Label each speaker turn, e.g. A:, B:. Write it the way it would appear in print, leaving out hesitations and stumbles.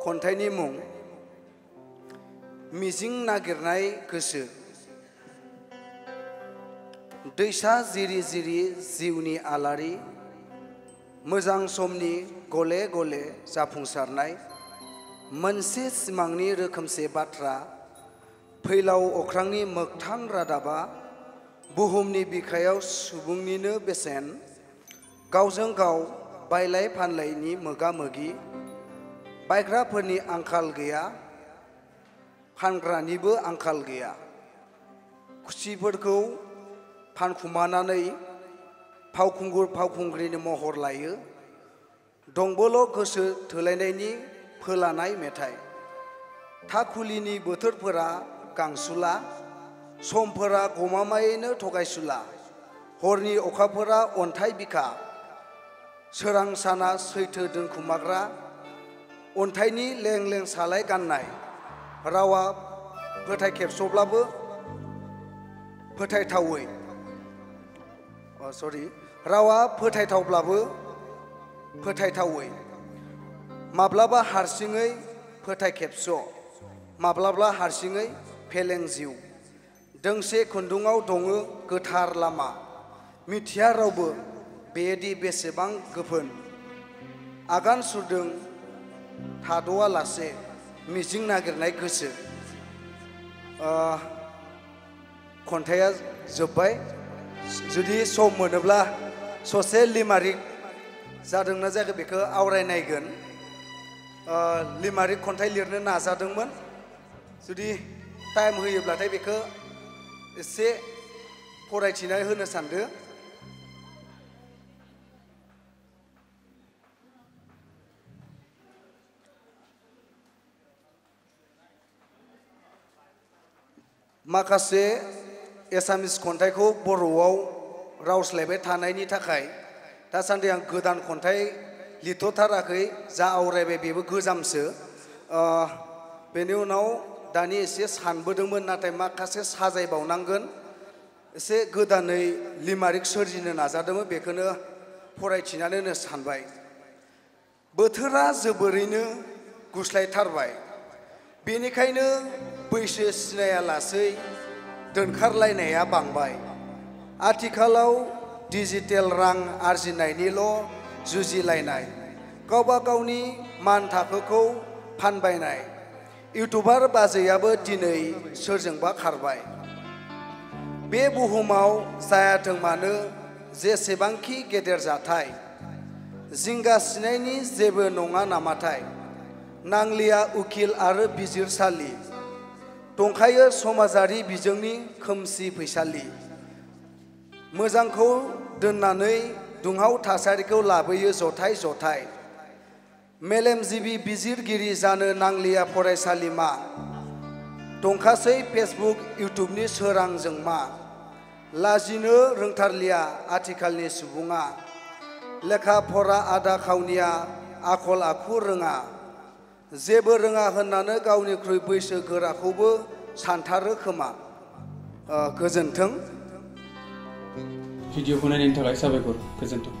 A: खन्थाइनि मुं मिजिं नागिरनाय गोसो। दैसा जिरि जिरि जिउनि आलारि, मोजां समनि गले गले जाफुंसारनाय, मोनसे सिमांनि रोखोमसे बाथ्रा, फैलाव अख्रांनि मोगथां रादाबा, बुहुमनि बिखायाव सुबुंनिनो बेसेन, गावजों गाव बायलाय फानलायनि मोगा मोगि, बायग्राफोरनि आंखाल गैया, फानग्रानिबो आंखाल गैया। खुसिफोरखौ फानखुमानानै फावखुंगुर फावखुंग्रिनि महर लायो, दंबोल' गोसो थोलायनायनि फोलानाय मेथाइ। थाखुलिनि बोथोरफोरा गांसुला, समफोरा गमामायैनो थगायसुला, हरनि अखाफोरा अन्थाइ बिखा, सोरां साना सैथो दोनखुमाग्रा, अन्थाइनि लें लें सालाय गाननाय, रावा फोथायखेबसब्लाबो फोथायथावै रावा फोथायथावब्लाबो फोथायथावै, माब्लाबा हारसिङै फोथायखेबस', माब्लाबा हारसिङै फेलें जिउ। दोंसे खुन्दुङाव दङो गोथार लामा, मिथिया रावबो बेदि बेसेबां गोफोन। आगान सुरदों थाद'आ लासे मिजिं नागिरनाय गोसो। खन्थाइया जोब्बाय। जुदि सम मोनोब्ला ससे लिमारिक जादोंना जायाखै बेखौ आवरायनायगोन। लिमारिक खन्थाइ लिरनो नाजादोंमोन। जुदि टाइम होयोब्लाथाय बेखौ एसे फरायथिनानै होनो सानदों। माखासे एसामिस खन्थाइखौ बर'आव रावस्लायबाय थानायनि थाखाय दासान्दि आं गोदान खन्थाइ लिरथ'थाराखै। जा आवरायबाय बेबो गोजामसो। बेनि उनाव दानि एसे सानबोदोंमोन, नाथाय माखासे साजायबावनांगोन। एसे गोदानै लिमारिक सोरजिनो नाजादोंमोन, बेखौनो फरायथिनानै होनो सानबाय। बोथोरा जोबोरैनो गुस्लायथारबाय, बेनिखायनो बैसो सिनायालासै दोनखारलायनाया बांबाय। आथिखालाव डिजिटेल रां आरजिनायनिल' जुजिलायनाय, गावबा गावनि मान थाखोखौ फानबायनाय। इउटुबार बाजैयाबो दिनै सोरजोंबा खारबाय। बे बुहुमाव जायाथों मानो जेसेबांखि गेदेर जाथाय, जिंगासिनायनि जेबो नङा नामाथाय। नांलिया उकिल आरो बिजिरसालि, दंखायो समाजारि बिजोंनि खोमसि फैसालि। मोजांखौ दोननानै दुंहाव थासारिखौ लाबोयो जथाय जथाय। मेलेमजिबि बिजिरगिरि जानो नांलिया फरायसालिमा, दंखासै फेसबुक इउटुबनि सोरांजों मा। लाजिनो रोंथारलिया आथिखालनि सुबुङा, लेखा फरा आदा खावनिया आखल आखु रोङा। जेबो रोङा होननानै गावनिख्रुइ बैसो गोराखौबो सानथारो खोमा। गोजोन्थों।
B: भिडिअखौ नायनायनि थाखाय साबायखर। गोजोन्थों।